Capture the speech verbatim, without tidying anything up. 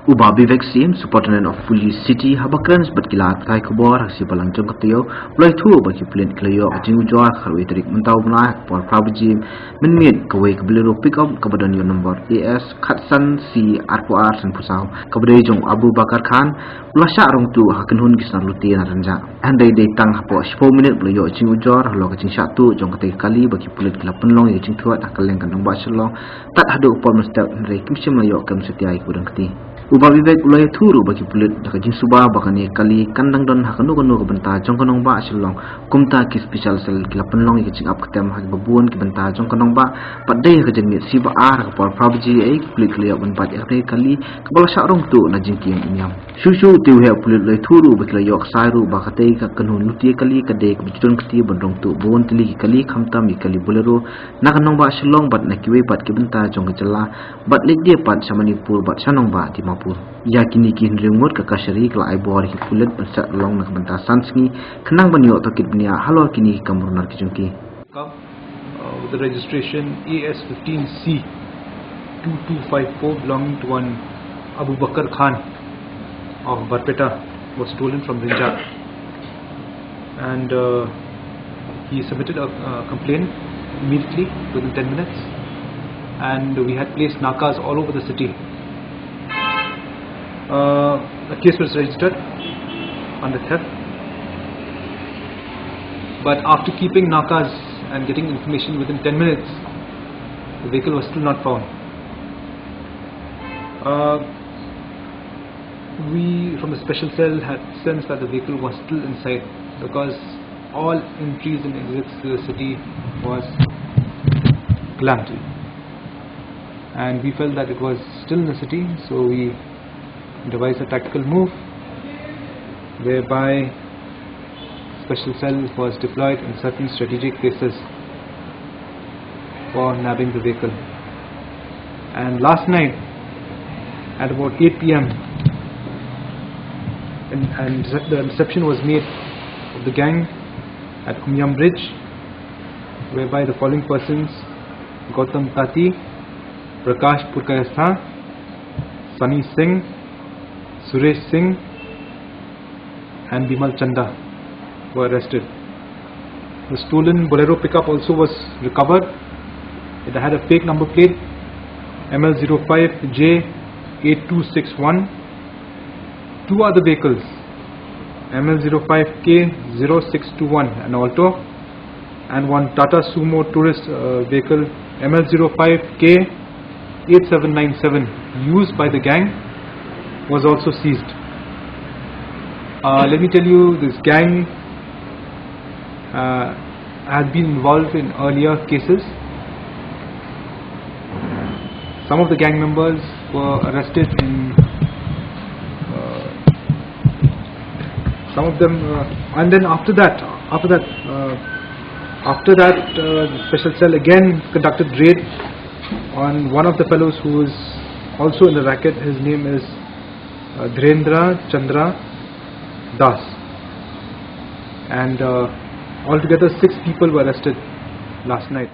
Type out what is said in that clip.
U Bah Vivek Syiem, Superintendent of Police City, haba kren bad ki lad pathai khubor ha ka sngi Balang jong ka taïew, u la ïathuh ba ki pulit ki la ïoh ka jingujor ha ka khatwei tarik mynta u bnai ha ka por phra baje mynmiet, kawei ka Bolero pickup kaba don ïa u nombor A S khatsan C arphew ar sanphew saw, kaba dei jong u Abu Bakar Khan, u la shah rung tuh ha ka kynhun ki snar lute na Rynjah. Hynrei dei tang hapoh shiphew minit ba la ïoh jingujor halor ka jingshah tuh jong katei ka kali ba ki pulit ki la pynlong ïa ka jingthuid ha kylleng ka nongbah Shillong tad haduh ka por mynstep, hynrei kim shym la ïoh kem satia ïa ka ba don kti. U Bah Vivek u la ïathuh ruh ba ki pulit da ka jingsuba ba kane ka kali kan dang don ha kano kano ka bynta jong ka nongbah Shillong, kumta ki special cell ki la pynlong ïa ka jingap ktem ha kiba bun ki bynta jong ka nongbah. Bad dei ha ka janmiet sngi ba ar ha ka por phra baje ïa ki pulit ki la ïoh ban bat ïa kane ka kali kaba la shah rung tuh na jingkieng im ïam. Shuh shuh te u heh pulit u la ïathuh ruh ba ki la ïoh ksai ruh ba katei ka kynhun lute kali ka dei kaba ju don kti ban rung tuh bun tylli ki kali, khamtam ïa ki kali Bolero na ka nongbah Shillong bad na kiwei pat ki bynta jong ka jylla, bad leit die pat sha Manipur bad sha nongbah Dimapur. Ïa kine ki hynriew ngut ka kashari ka la ai bor ïa ki pulit ban set long na ka bynta san sngi khnang ban ïoh tohkit bniah halor kine ki kam runar ki jong ki. Come, uh, with the registration A S fifteen C two two five four, belonging to one Abu Bakar Khan of Barpeta, was stolen from Rynjah. And, uh, he submitted a, uh, complaint immediately within ten minutes. And we had placed nakas all over the city. Uh, a case was registered under theft. But after keeping nakas and getting information within ten minutes, the vehicle was still not found. Uh, we, from the special cell, had sensed that the vehicle was still inside because all entries and exits to the city was clamped. And we felt that it was still in the city, so we devised a tactical move whereby special cell was deployed in certain strategic places for nabbing the vehicle. And last night, at about eight P M, and, and the interception was made of the gang at Umiam Bridge, whereby the following persons: Gautam Tati, Prakash Purkayastha, Sunny Singh, Suresh Singh, and Bimal Chanda were arrested. The stolen Bolero pickup also was recovered. It had a fake number plate, M L zero five J eight two six one. Two other vehicles, M L zero five K zero six two one, an Alto, and one Tata Sumo tourist, uh, vehicle, M L zero five K eight seven nine seven, used by the gang, was also seized. Uh, let me tell you, this gang, uh, had been involved in earlier cases. Some of the gang members were arrested in, uh, some of them, uh, and then after that, after that, uh, after that, uh, special cell again conducted raid on one of the fellows who is also in the racket. His name is, uh, Dhirendra Chandra Das, and, uh, altogether six people were arrested last night.